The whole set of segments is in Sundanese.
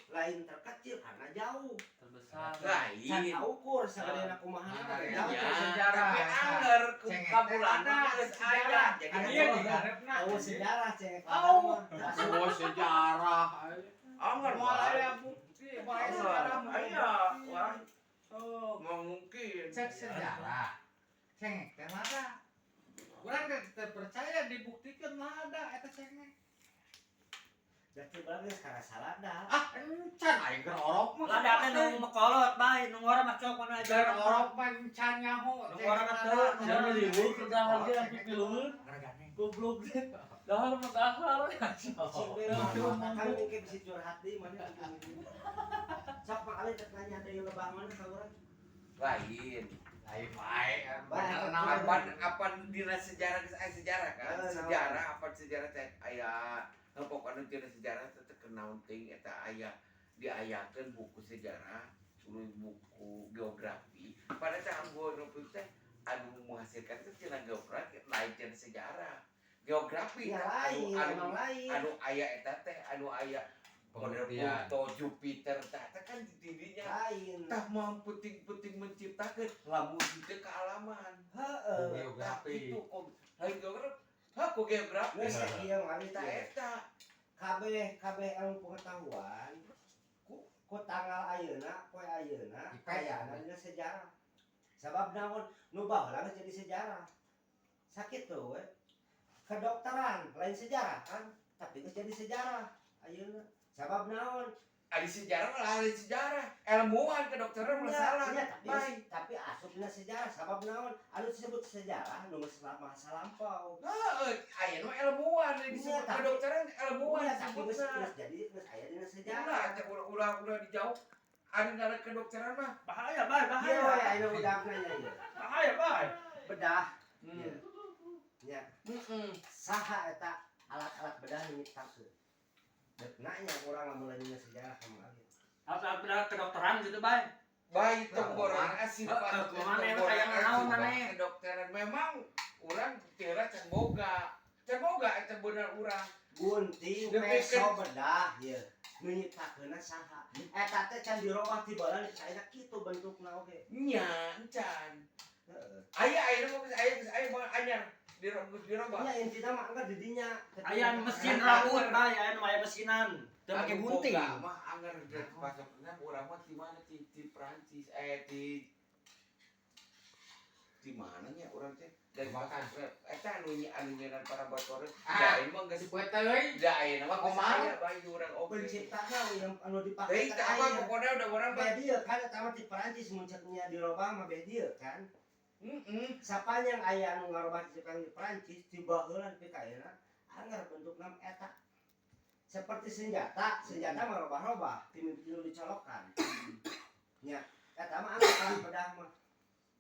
Lain terkecil karena jauh. Terbesar. Can Lain. Kaukur sagedena kumaha Nah, jauh. iya. Ya, Sejarah, tapi eta. anger ke Cengek ka bulan teh mah geus aya. sejarah. Jadi Ada Iya oh, di harepna. Oh, sejarah cengek Oh. lada mah. Oh, sejarah. Anger Moal bae. aya bukti, moal aya sejarah mah. Aya, wah, Oh, mau mungkin. cek sejarah. Cengek teh lada. Urang teh teu percaya dibuktikan lada eta cengek. Berarti geus karena salada. Ah, encan aing keur orok mah. Lada teh nu mekolot bae, nu ngora mah cok mana aja. Keur orok mah encan nyaho. Nu ngora mah teu. Jangan ribu ke dahar ge sampai piluhur. Goblok deh. Dahar mah dahar. Cing we mah kan mungkin bisa curhat di mana. Sok Pak Ali teh nanya deui lebah mana ka urang. Lain. Lain wae. Bae. Bener naon. Apa apa dina sejarah geus aya sejarah kan? Eh, naon. Sejarah apa sejarah teh aya, pokoknya dina sejarah teh teu kenaon teuing eta aya diayakeun buku sejarah, turun buku geografi. Pada saat geografi teh anu menghasilkan teh tina geografi, lain tina sejarah. Geografi Ya teh anu lain, anu emang lain. Anu aya eta teh anu aya model Pembuktian. Pluto, Jupiter teh teh kan di didinya Lain. tah mau penting-penting menciptakan lamun teu kealaman. Heeh. Geografi. Itu kok lain geografi. Hah, kok geografi? Geus kieu mah Eta teh. eta. Kabeh kabeh ilmu pengetahuan ku tanggal ayeuna, poe ayeuna IPS. Ayana dina sejarah. Sabab naon? Nu baheula geus jadi sejarah. Sakitu we. Kedokteran lain sejarah kan, tapi geus jadi sejarah ayeuna. Sabab naon? Adi sejarah mah lain sejarah. Ilmuwan kedokteran mah Nya, salah. nya, tapi Baik. tapi asup dina sejarah. Sabab naon? Anu disebut sejarah nu geus masa lampau. Heeh, aya nu ilmuwan disebut Nya, tapi- kedokteran ilmuwan Nya, tapi geus disebutna. Geus jadi geus aya dina Ulah sejarah. Teh ulah ulah ulah dijauh. Ari ngaran kedokteran mah. Bahaya bae, Ieu bahaya. we aya budakna nya ieu. Bahaya bae. Bedah. Nya, saha eta alat-alat bedah nu nyiptakeun? Dek nanya urang lamun lain dina sejarah ka Ali. Alat-alat bedah kedokteran gitu bae. Baik tenggoran sifat Heeh, kumaha emang aya naon maneh? Kedokteran memang urang tira can boga. Can boga eta bener urang. Gunting, Demi peso bedah ieu. Nu nyiptakeunna saha? Eta teh can dirobah ti baheula saena kitu bentukna oge. Nya, encan. Heeh. Aya aya mah geus aya geus aya mah anyar geus dirobah. Nya intina mah anggar di dinya. Aya mesin rambut bae, aya nu aya mesinan. Teu make Anu gunting. boga mah anggar pasokna urang mah di mana, di Prancis, eh, di mana nya urang teh dari Makan. pasok eta anu anu nyeran para bator Ah. da ieu mah geus Si poe teh euy. da ayeuna mah geus Kumaha? aya bae urang oge. Penciptana yang anu dipake Deui teh teh apa aya. pokoknya udah urang mah. Beh dieu kan eta mah di Perancis mun cek nya dirobah mah beh dieu kan. Sapanjang aya anu ngarobah diciptakeun di Perancis di baheula nepi ka ayeuna anggar bentukna eta. Seperti senjata, senjata mah robah-robah, ti mimiti nu dicolokan. Nya, eta mah anggar alat bedah mah.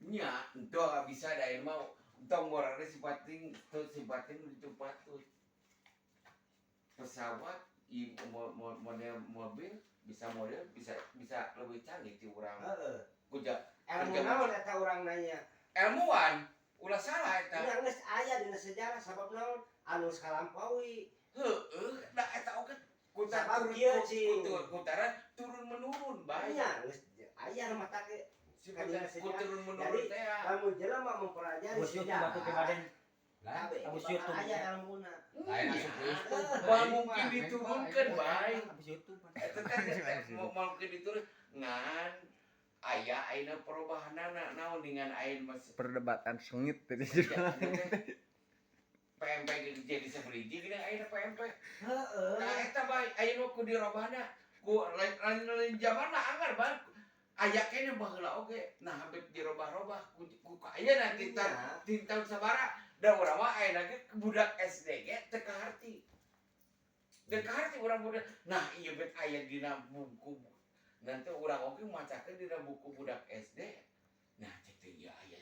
Nya, ento bisa da ieu mah entong ngorana sipating teu sipating itu patut. Pesawat i model mobil bisa model bisa bisa lebih canggih ti urang. Heeh. Kuja Ilmu naon eta urang nanya? Ilmuwan ulah salah eta. Nya geus aya dina sejarah sabab naon? Anu geus kalampaui. Heeh, da eta oge kutar Sabab turun kieu, cing. kutur kutaran turun menurun bae. Nya geus aya mah teh Sifatnya dina sejarah. turun menurun Jadi, teh. lamun jelema mempelajari Abus YouTube sejarah, batu ke badan. Lah, kabeh Abus bakal YouTube. aya ilmuna. lain asup YouTube. Moal mungkin diturunkeun bae. Abus YouTube. Eta teh mau mungkin diturun ngan aya ayeuna perubahanana naon dengan ayeuna mas Perdebatan sengit tadi. Ya, teh PMP jadi sabriji gini ayeuna PMP. Heeh. Nah, eta bae ayeuna ku dirobahna ku lain lain lain zamanna anggar bae aya keneh baheula oge nah hampir dirobah-robah ku ayeuna ti tahun sabaraha da urang mah ayeuna ge budak SD ge teu kaharti. Teu kaharti urang budak. Nah, ieu bet aya dina buku nanti urang oge macakeun dina buku budak SD. Nah, cek teh ieu aya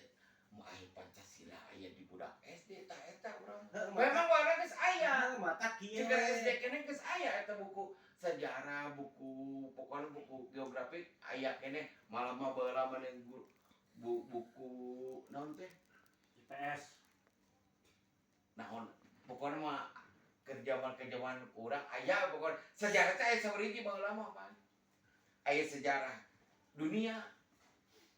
mau aya Pancasila aya di budak SD tah eta urang. Heeh, Memang warna geus aya. Heeh, mata kieu. Jika SD keneh geus aya eta buku sejarah, buku pokoknya buku geografi aya keneh malah mah baheula mah buku naon teh? IPS. Naon pokoknya mah Keur zaman urang aya pokona sejarah teh aya sawariji baheula mah, Pan. Aya sejarah dunia.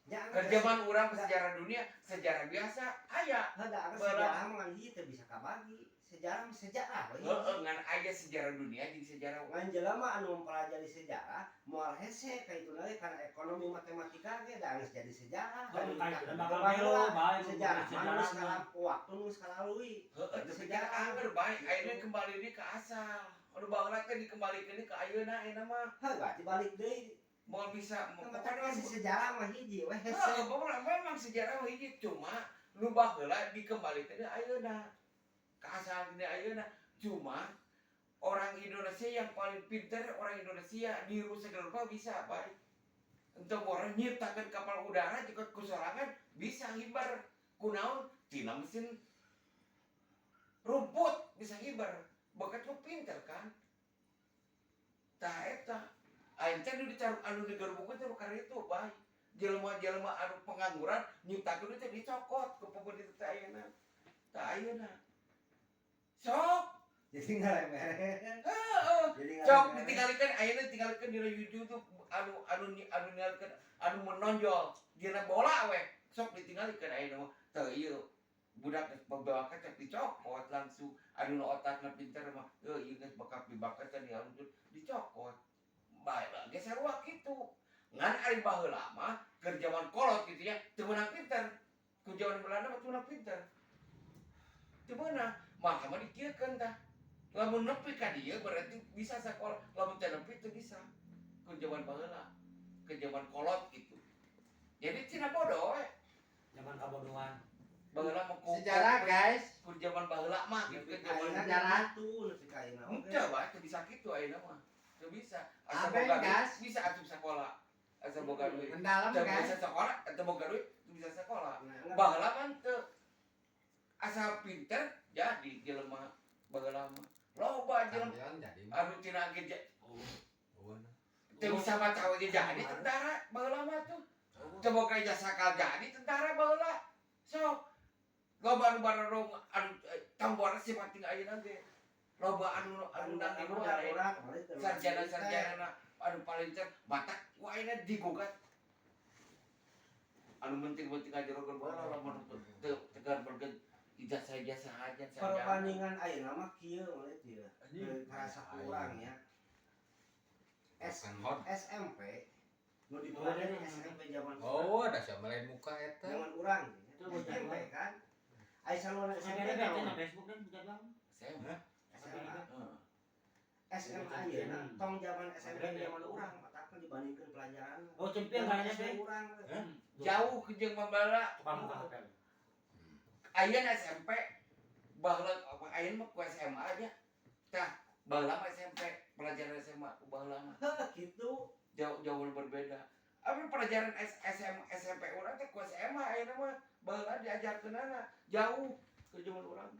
Jangan. Keur zaman urang sejarah dunia, sejarah biasa aya. Heuh, da sejarah mah ngan hiji teu bisa kabagi. Sejarah mah sejarah we. Heeh, ngan aya sejarah dunia jeung sejarah Ngan jelema anu mempelajari sejarah moal hese ka itu deui, kana ekonomi matematika ge da geus jadi sejarah. Oh, Dan kayak kita bakal baheula melo, bae sejarah mah sejarah geus mah. waktu nu geus kalalui. Heeh, tapi kan Sejarah. Angger bae ayeuna kembali deui ke asal. Anu baheula teh dikembalikeun deui ke ayeuna, ayeuna mah Heuh, berarti balik deui. Moal bisa Mata pokokna si sejarah mah hiji we hese. Heeh, pokokna memang sejarah mah hiji, cuma nu baheula dikembalikeun deui ayeuna. Ke asal deui ayeuna. Cuma orang Indonesia yang paling pintar, orang Indonesia niru segala rupa bisa baik. Untuk orang nyiptakan kapal udara juga kusorangan bisa ngibar, kunaon tina mesin rumput bisa ngibar, bakat lu pinter kan. Tah eta aing teh nu dicaruk anu digerbukkeun teh nu itu baik jelema-jelema anu pengangguran nyiptakeun teh dicokot ke pemerintah teh ayeuna. Tah, ayeuna sok. Jadi ngaremere. Heeh. Jadi Sok ngaremere. ditinggalikeun ayeuna, ditinggalikeun dina YouTube tuh anu anu anu ningalikeun anu menonjol dina bola we, sok ditinggalikeun ayeuna mah teu ieu budak geus babakat teh dicokot langsung. Anu nu otakna pinter mah heuh, ieu geus bakat dibakat teh dihaluskeun, dicokot bae ge sarua kitu. Ngan ari baheula mah keur jaman kolot kitu nya teu meunang pinter. Ku jaman Belanda mah teu meunang pinter, teu meunang. Maka mah dikieukeun tah, lamun nepi ka dieu berarti bisa sekolah, lamun teu nepi teu bisa. Ku jaman baheula, ke jaman kolot gitu, jadi tina bodoh we. Zaman kabodohan. Baheula mah ku Sejarah, guys. ku jaman baheula mah gitu kan jaman Ayeuna Sejarah. gitu nepi ka ayeuna oge. Henteu bae, teu bisa kitu ayeuna mah, teu bisa. Asa Aben, boga duit guys. bisa asup sekolah, asa boga duit. Mendalam, Teu guys. bisa sekolah, teu boga duit teu bisa sekolah. Nah, Baheula mah teu, asa pinter jadi jelema. Baheula mah loba jelema Champion jadi. anu tina ge Oh, teu bisa maca oge jadi tentara baheula mah tuh. Teu boga ijazah kal jadi tentara baheula. Sok loba anu barorong anu tambora sifat tinggal ayeuna ge loba anu anu nang di luar ayeuna. Darurat, balik ke Sarjana-sarjana anu paling cer batak ku ayeuna digugat. Anu penting-penting ngajerokeun baheula lamun teu tegar bergen ijazah-ijazah aja sarjana. Perbandingan ayeuna mah kieu mulai ieu. Karasa kurang ya. SMP nu dipelajari SMP zaman Oh, ada siapa lain muka eta. zaman urang Itu bocah SMP kan. Aya saluran SMP SMP naon? na Facebook kan bukan bang. Saya SMA. Heeh. SMA ayeuna tong zaman SMP zaman urang matakna dibandingkeun pelajaran. Oh, cempion kayaknya SMP teh. urang. Jauh ke jeung mambala. Tukang muka hotel. Ayeuna SMP, baheula ayeuna mah ku SMA aja. Tah, baheula mah SMP, pelajaran SMA ku baheula mah Heuh, kitu. Jauh jauh berbeda. Apa pelajaran S, SM, SMP urang teh ku SMA ayeuna mah, baheula diajarkeunana jauh ke zaman urang.